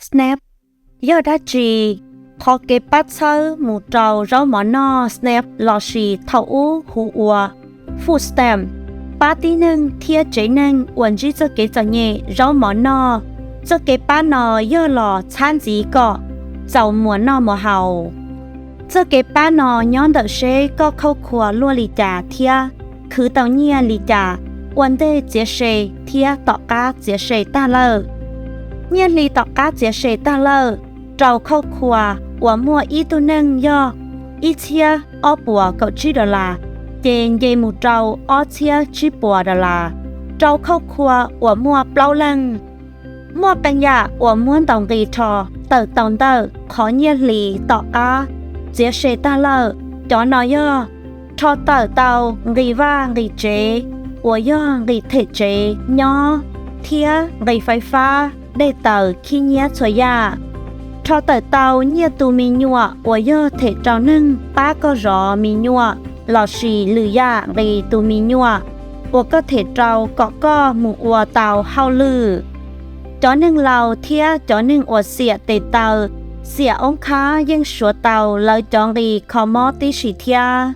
SNAP yog dab tsi? Qhov kev pab txhawb mus rau zaub mov noj SNAP lossis thaum ub hu ua food stamp pab tib neeg thiab tsev neeg uas ntsib txoj kev txom nyem zaub mov noj. Txoj kev pab no yog los txhab ntxiv kom txaus muas noj muas haus. Txoj kev pab no nyob ntawm seb koj khauj khua luaj li cas thiab khwv tau nyiaj li cas ua ntej txiav se thiab tom qab txiav se tag lawm. Nyiaj hli tom qab txiav se tag lawm rau khauj khua uas muaj ib tug neeg yog ib txhiab ob puas kaum tsib dollar, ces nce mus rau ob txhiab tsib puas dollar rau khauj khua uas muaj plaub leeg. Muaj qee yam uas muab ntaus nqi rho tawm tau ntawm qhov nyiaj hli tom qab txiav se tag lawm. Cov no yog: rho tawm tau nqi vaj nqi tsev uas yog nqi them tsev nyob thiab nqi faiv fab, dej taws, khib nyiab txhua yam. Rho tawm tau nyiaj tu me nyuam uas yog them rau neeg pab koj zov me nyuam lossis lwm yam nqi tu me nyuam uas koj them rau kom koj mus ua tau hauj lwm. Cov neeg laus thiab cov neeg uas xiam tes taw, xiam oob khab yeej suav tau lawv cov nqi kho mob tib si thiab.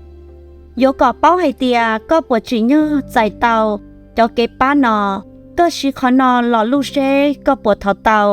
Yuav kom paub hais tias koj puas tsim nyog txais tau cov kev pab no, koj siv qhov no lo lus seb koj puas thov tau.